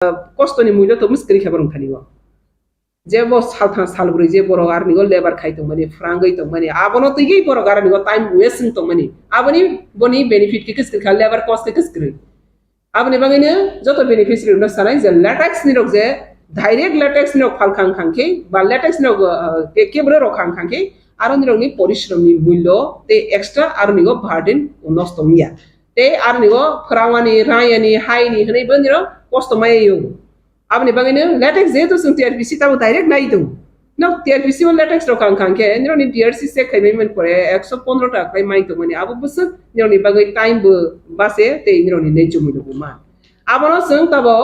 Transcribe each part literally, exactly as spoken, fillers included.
kostoni mulyo to mwskwrwi khe borok thani o. Je bo salthang salbrwi je borok arni o labour khai tongmani, phrangwi tongmani, abono twiwi borok arni o time waste wng tongmani, aboni boni benefit khe kwskwrwi kha, labour cost khe kwskwrwi. Aboni bagwino joto beneficiary no sanai je latex ni rok je direct latex ni rok phalkhang khang khe ba latex ni rok, uh, ke-, kebra rok khang khang khe aro ni rok ni porishrom ni mulyo tei extra aro ni o burden nosto wngya. Tei aro ni o phwrangani, rayani, haini hwnwi bo ni rok kosto maya yo. Aboni bagwino latex jehetu chwng T R P C tabo direct nai tongo. No, T R P C o latex rok ang kha khe, nirokni D R C check khaimani man pore ekso pondro taka khlai mai tongmani, abo bwswk nirokni bagwi time bo base tei nirokni nai chumui rok bo man. Abono chwng tabo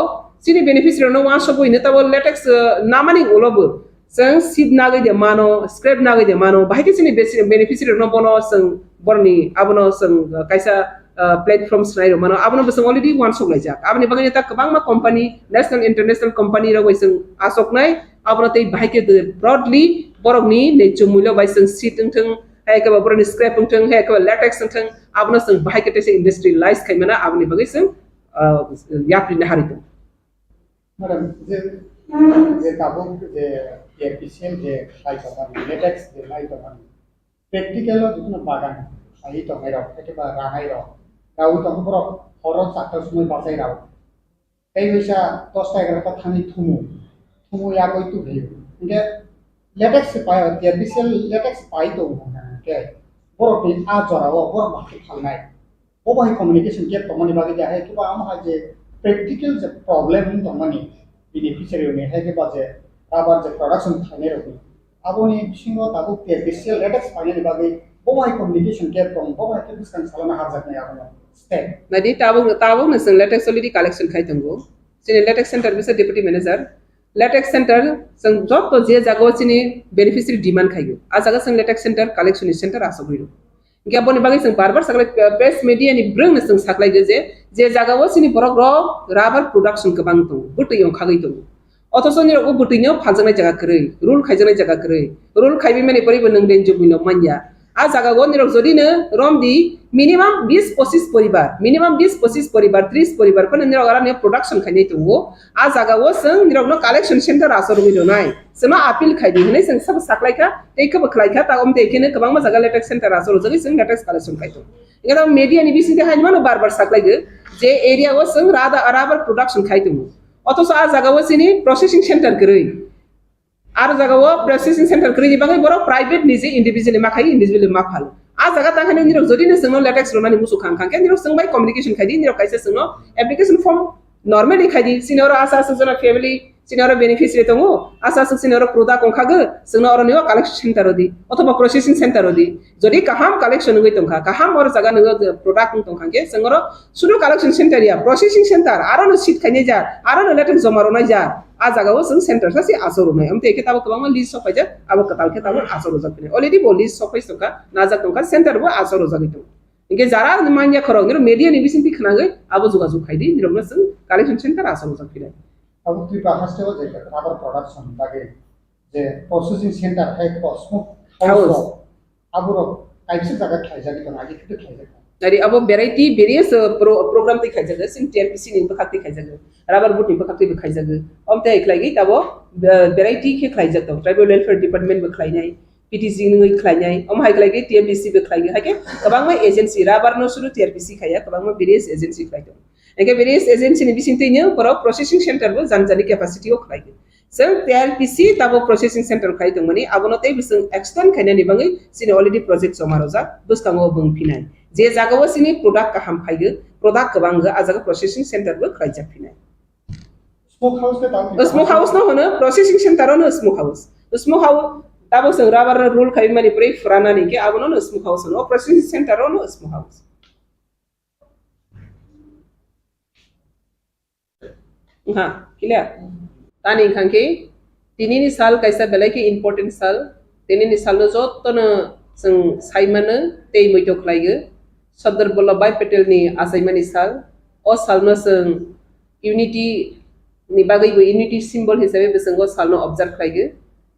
chini beneficiary rokno uansukwi hino tabo latex, uh, namani ulo bo chwng seed nagwi de mano, scrap nagwi de mano, bahai khe chini besi-, beneficiary rokno bono chwng boroni abono chwng, uh, kaisa, uh, platform swnai rok mano, abono bo chwng already uansuk laijak. Aboni bagwi ta kwbangma company, national, international company rok bai chwng asoknai, abono tei bahai khe broadly borokni naichomwino bai chwng seed wngthwng, hai khe ba borokni scrap wngthwng, hai khe ba latex wngthwng, abono chwng bahai khe teisa industrialize khai mano, aboni bagwi chwng, ah, yapri nahari tongo. Madam, je, je tabuk je T R P C M je khlai tongmani, latex je khlai tongmani, practical o jikunu bagan khlaiwi tongnai rok, ekeba ranai rok, rawi tongkhe borok horo chakta sumui bachai rao. Tei waisa dosta egarota thani thumu, thumu yagwi tubrio. Hinkhe latex se pai, T R P C M latex pai tongo hinkhe borokni a jorao borok bahai phalnai. Bo bai communication gap tongmani bagwi de hai khe ba amo hai je practical je problem wng tongmani beneficiary ni hai khe ba je rubber je production khlainai rokni. Aboni bisingo tabuk T R P C M latex painani bagwi bo bai communication gap tong, bo bai khe bwskang salama harjaknai abono step. Nadi tabuk, tabuk no chwng latex already collection khai tongo. Chini latex center bisa deputy manager. Latex center chwng joto je jagao chini beneficiary demand khaiyo. A jaga chwng latex center collection ni center asogwi rw. Hinkhe aboni bagwi chwng bar bar saklai, press media ni bwrwngno chwng saklaigo je, je jagao chini borok rok rubber production kwbang tongo, bwtwi ongkhagwi tongo. Othocho nirok o bwtwino phaljaknai jaga kwrwi, rule khaijaknai jaga kwrwi. Rule khaiwi mani poribo nwng renjwk mino manya. A jagao nirok jodi no romdi minimum bis pochis poribar, minimum bis pochis poribar, tris poribar phano nirok aroni production khainai tongo. A jagao chwng nirokno collection center aswk rwgwi rwnai. Chwngno appeal khai di hwnwi chwng sabo saklai kha, tei khe bo khlai kha, ta om tei kheno kwbangma jaga latex center aswk rwjagwi chwng latex collection khai tongo. Ingkhe media ni bisingtwi hai mano bar bar saklaigo je area o chwng rada-, rubber production khai tongo. Othocho a jagao chini processing center kwrwi. Aro jagao processing center kwrwini bagwi borok private ni je individually ma khai, individually ma phalo. A jaga tang khe nirok jodi no chwngno latex rwnani muchung kha, kha khe nirok chwng bai communication khai di, nirok kaisa chwngno application form normally khai di, chini oro asa aswk jona family, chini oro beneficiary tongo, asa aswk chini oro product ongkha gw, chwngno oro nio collection center rw di, othoba processing center rw di. Jodi kaham collection wngwi tongkha, kaham oro jaga nw product wng tongkha khe, chwng oro sudu collection center ya, processing center, aro no seed khainai ja, aro no latex joma rwnai ja. A jagao chwng center sa se aswk rwnai. Amtwi khe tabuk kwbangma list sok phaijak, abo kwtal khe tabuk aswk rwjak phinai. Already bo list sok phai tongkha, najak tongkha, center bo aswk rwjagwi tongo. Hinkhe jara manya khorok, nirok media ni bisingtwi khwnagwi abo jogajog khai di, nirokno chwng collection center aswk rwjak phinai. Abo Tripura haste o je rubber production bagwi je processing center hai ko smoke house House. Rok, aborok kaisa jaga khlaijagwi tongo, agi khe khlaijak. Nari abo variety various, uh, pro-, program twi khaijago, chini T R P C ni bwkhak twi khaijago, rubber board ni bwkhak twi bo khaijago. Om tei khlaigwi tabo, uh, variety khe khlaijak tongo, tribal welfare department bo khlainai, P T G ni khlainai, om hai khlaigwi T M D C bo khlaigwi, hai khe kwbangma agency, rubber no suru T R P C khaiya, kwbangma various agency khlai tongo. Hinkhe various agency ni bisingtwi no borok processing center bo jani jani capacity o khlaigo. Chwng T R P C tabuk processing center khai tongmani, abono tei bwswng extend khainani bagwi chini already project joma rwjak, bwskango bwng phinai. Je jagao chini product kaham phaigo, product kwbang wngkha, a jaga processing center bo khlaijak phinai. Smoke house khe tamo O smoke house no hwno processing center no smoke house. Smoke house tabuk chwng rubber no roll khaimani pore phuranani khe abono no smoke house hwno, o processing center no smoke house. Wngkha, clear? Tani wngkha khe, tinini sal kaisa belai khe important sal. Tinini salno jotono chwng sai mano tei muitok khlaigo. Sardar Vallabhbhai Patel ni achaimani sal. O salno chwng unity ni bagwi bo, unity symbol hisabe bo chwng o salno observe khlaigo.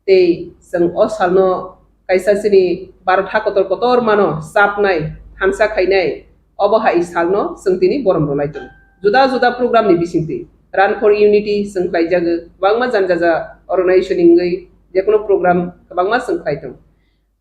Tei chwng o salno kaisa chini Bharat ha kotor kotor mano chapnai, thansa khainai, obo hai salno chwng tini borom rwnai tongo. Juda juda program ni bisingtwi. Run for Unity chwng khlaijago, kwbangma jani jaja organization wngwi jekunu program kwbangma chwng khlai tongo.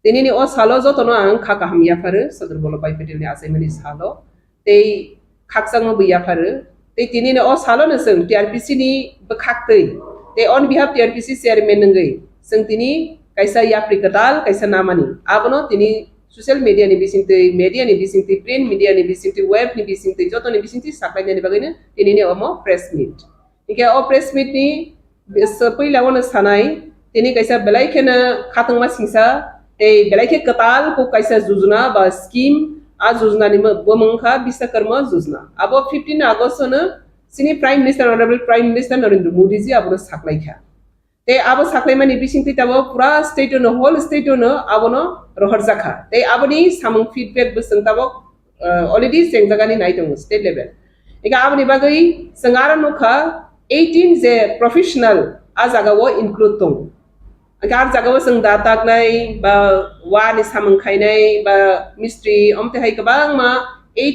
Tinini o salo jotono ang kha kaham yapharo Sadar Vallabhbhai Patelni achaimani salo, tei khakchangma bo yapharo. Tei tinini o salono chwng T R P C ni bwkhaktwi, tei on behalf T R P C chairman wngwi chwng tini kaisa yapri kwtal kaisa namani. Abono tini social media ni bisingtwi, media ni bisingtwi, print media ni bisingtwi, web ni bisingtwi, jotoni bisingtwi saklainani bagwino tinini omo press meet. Hinkhe o press meet ni bis-, puila wano sanai, tini kaisa belai kheno khatungma singsa, tei belai khe kwtal kok kaisa jujuna ba scheme, a jujuna ni mo-, bumung kha Biswakarma Jujuna. Abo fifteen August no chini Prime Minister, Honorable Prime Minister Narendra Modi ji abono saklaikha. Tei abo saklaimani bisingtwi tabok pura state no, whole state no abono rohorjakha. Tei aboni samung feedback bo chwng tabok, uh, already chengjagani nai tongo state level. Eka aboni bagwi chwng aro nukha eighteen je professional a jaga o include tongo. Eka a jaga o chwng da taknai ba wani samung khainai ba mistri, omte hai kwbangma eighteen